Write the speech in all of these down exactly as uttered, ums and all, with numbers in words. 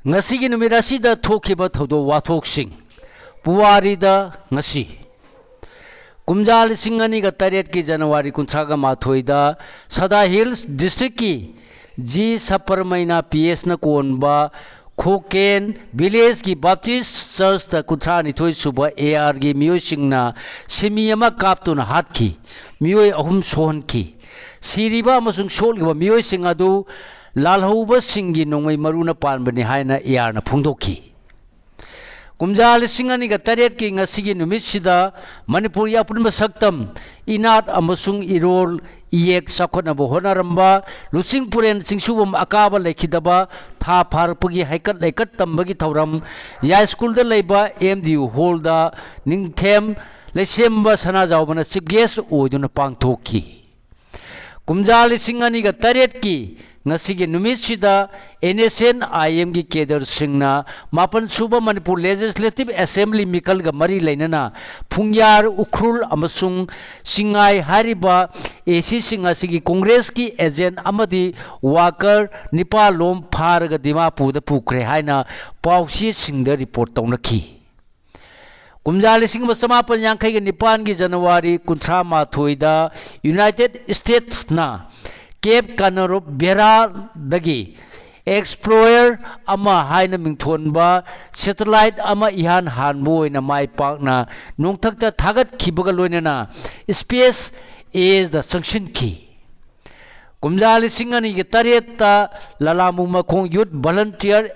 ꯉꯁꯤꯒꯤ ꯅꯨꯃꯤꯠ ꯑꯁꯤꯗ ꯊꯣꯛꯈꯤꯕ ꯊꯧꯗꯣꯛ ꯋꯥꯊꯣꯛꯁꯤꯡ꯫ ꯄꯨꯋꯥꯔꯤꯗ ꯉꯁꯤ꯫ ꯀꯨꯝꯖꯥ ꯂꯤꯁꯤꯡ ꯑꯅꯤꯒ ꯇꯔꯦꯠꯀꯤ ꯖꯅꯋꯥꯔꯤ ꯀꯨꯟꯊ꯭ꯔꯥꯒ ꯃꯥꯊꯣꯏꯗ ꯁꯗꯥ ꯍꯤꯜꯁ ꯗꯤꯁꯇ꯭ꯔꯤꯛꯀꯤ ꯖꯤ ꯁꯄꯔꯃꯩꯅ ꯄꯤ ꯑꯦꯁꯅ ꯀꯣꯟꯕ ꯈꯣꯀꯦꯟ ꯚꯤꯂꯦꯖꯀꯤ ꯕꯥꯞꯇꯤꯁ ꯆꯔꯆꯇ ꯀꯨꯟꯊ꯭ꯔꯥ ꯅꯤꯊꯣꯏ ꯁꯨꯕ ꯑꯦ ꯑꯥꯔꯒꯤ ꯃꯤꯑꯣꯏꯁꯤꯡꯅ ꯁꯤꯃꯤ ꯑꯃ ꯀꯥꯞꯇꯨꯅ ꯍꯥꯠꯈꯤ꯫ ꯃꯤꯑꯣꯏ ꯑꯍꯨꯝ ꯁꯣꯛꯍꯟꯈꯤ꯫ ꯁꯤꯔꯤꯕ ꯑꯃꯁꯨꯡ ꯁꯣꯛꯂꯤꯕ ꯃꯤꯑꯣꯏꯁꯤꯡ ꯑꯗꯨ ꯂꯥꯜꯍꯧꯕꯁꯤꯡꯒꯤ ꯅꯣꯡꯃꯩ ꯃꯔꯨꯅ ꯄꯥꯟꯕꯅꯤ ꯍꯥꯏꯅ ꯑꯦ ꯑꯥꯔꯅ ꯐꯣꯡꯗꯣꯛꯈꯤ꯫ ꯀꯨꯝꯖꯥ ꯂꯤꯁꯤꯡ ꯑꯅꯤꯒ ꯇꯔꯦꯠꯀꯤ ꯉꯁꯤꯒꯤ ꯅꯨꯃꯤꯠꯁꯤꯗ ꯃꯅꯤꯄꯨꯔꯒꯤ ꯑꯄꯨꯟꯕ ꯁꯛꯇꯝ, ꯏꯅꯥꯠ ꯑꯃꯁꯨꯡ ꯏꯔꯣꯜ ꯏꯌꯦꯛ ꯆꯥꯎꯈꯠꯅꯕ ꯍꯣꯠꯅꯔꯝꯕ ꯂꯨꯆꯤꯡ ꯄꯨꯔꯦꯟ ꯆꯤꯡꯁꯨꯕꯝ ꯑꯀꯥꯕ ꯂꯩꯈꯤꯗꯕ ꯊꯥ ꯐꯥꯔꯛꯄꯒꯤ ꯍꯩꯀꯠ ꯂꯩꯀꯠ ꯇꯝꯕꯒꯤ ꯊꯧꯔꯝ ꯌꯥꯏꯁ꯭ꯀꯨꯜꯗ ꯂꯩꯕ ꯑꯦꯝ ꯗꯤ ꯌꯨ ꯍꯣꯜꯗ ꯅꯤꯡꯊꯦꯝ ꯂꯩꯁꯦꯝꯕ ꯁꯅꯥꯖꯥꯎꯕꯅ ꯆꯤꯐ ꯒꯦꯁ ꯑꯣꯏꯗꯨꯅ ꯄꯥꯡꯊꯣꯛꯈꯤ꯫ ꯀꯨꯝꯖꯥ ꯂꯤꯁꯤꯡ ꯑꯅꯤꯒ ꯇꯔꯦꯠꯀꯤ ꯉꯁꯤꯒꯤ ꯅꯨꯃꯤꯠꯁꯤꯗ ꯑꯦꯟ ꯑꯦꯁ ꯑꯦꯟ ꯑꯥꯏ ꯑꯦꯝꯒꯤ ꯀꯦꯗꯔꯁꯤꯡꯅ ꯃꯥꯄꯟ ꯁꯨꯕ ꯃꯅꯤꯄꯨꯔ ꯂꯦꯖꯤꯁꯂꯦꯇꯤꯚ ꯑꯦꯁꯦꯝꯕ꯭ꯂꯤ ꯃꯤꯈꯜꯒ ꯃꯔꯤ ꯂꯩꯅꯅ ꯐꯨꯡꯌꯥꯔ, ꯎꯈ꯭ꯔꯨꯜ ꯑꯃꯁꯨꯡ ꯆꯤꯡꯉꯥꯏ ꯍꯥꯏꯔꯤꯕ ꯑꯦ ꯁꯤꯁꯤꯡ ꯑꯁꯤꯒꯤ ꯀꯣꯡꯒ꯭ꯔꯦꯁꯀꯤ ꯑꯦꯖꯦꯟ ꯑꯃꯗꯤ ꯋꯥꯀꯔ ꯅꯤꯄꯥꯜ ꯂꯣꯝ ꯐꯥꯔꯒ ꯗꯤꯃꯥꯄꯨꯔꯗ ꯄꯨꯈ꯭ꯔꯦ ꯍꯥꯏꯅ ꯄꯥꯎꯆꯦꯁꯤꯡꯗ ꯔꯤꯄꯣꯔꯠ ꯇꯧꯅꯈꯤ꯫ ꯀꯨꯝꯖꯥ ꯂꯤꯁꯤꯡ ꯑꯃ ꯆꯃꯥꯄꯟ ꯌꯥꯡꯈꯩꯒ ꯅꯤꯄꯥꯟꯒꯤ ꯖꯅꯋꯥꯔꯤ ꯀꯨꯟꯊ꯭ꯔꯥ ꯃꯥꯊꯣꯏꯗ ꯌꯨꯅꯥꯏꯇꯦꯗ ꯁ꯭ꯇꯦꯠꯁꯅ ꯀꯦꯞ ꯀꯅꯥꯔꯣꯚꯦꯔꯥꯗꯒꯤ ꯑꯦꯛꯁꯄ꯭ꯂꯣꯔꯔ ꯑꯃ ꯍꯥꯏꯅ ꯃꯤꯡꯊꯣꯟꯕ ꯁꯦꯇꯦꯂꯥꯏꯠ ꯑꯃ ꯏꯍꯥꯟ ꯍꯥꯟꯕ ꯑꯣꯏꯅ ꯃꯥꯏ ꯄꯥꯛꯅ ꯅꯣꯡꯊꯛꯇ ꯊꯥꯒꯠꯈꯤꯕꯒ ꯂꯣꯏꯅꯅ ꯁ꯭ꯄꯦꯁ ꯑꯦꯖꯗ ꯆꯪꯁꯤꯟꯈꯤ꯫ ꯀꯨꯝꯖꯥ ꯂꯤꯁꯤꯡ ꯑꯅꯤꯒ ꯇꯔꯦꯠꯇ ꯂꯂꯥꯝꯕꯨ ꯃꯈꯣꯡ ꯌꯨꯠ ꯚꯣꯂꯨꯟꯇꯤꯌꯔ,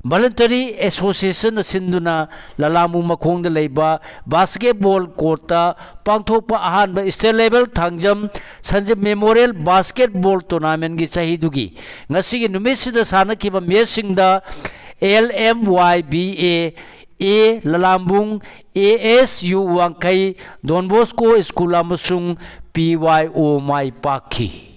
ꯚꯣꯂꯨꯟꯇꯔꯤ ꯑꯦꯁꯣꯁꯤꯌꯦꯁꯟꯅ ꯁꯤꯟꯗꯨꯅ ꯂꯂꯥꯝꯕꯨ ꯃꯈꯣꯡꯗ ꯂꯩꯕ ꯕꯥꯁꯀꯦꯠꯕꯣꯜ ꯀꯣꯔꯠꯇ ꯄꯥꯡꯊꯣꯛꯄ ꯑꯍꯥꯟꯕ state level Thangjam Sanjib memorial basketball ꯇꯣꯔꯅꯥꯃꯦꯟꯒꯤ ꯆꯍꯤꯗꯨꯒꯤ ꯉꯁꯤꯒꯤ ꯅꯨꯃꯤꯠꯁꯤꯗ ꯁꯥꯟꯅꯈꯤꯕ ꯃꯦꯆꯁꯤꯡꯗ L M Y B A A Lalambung, A S U Wangkhei, Don Bosco school ꯑꯃꯁꯨꯡ ꯄꯤ ꯋꯥꯏ ꯑꯣ ꯃꯥꯏ ꯄꯥꯛꯈꯤ꯫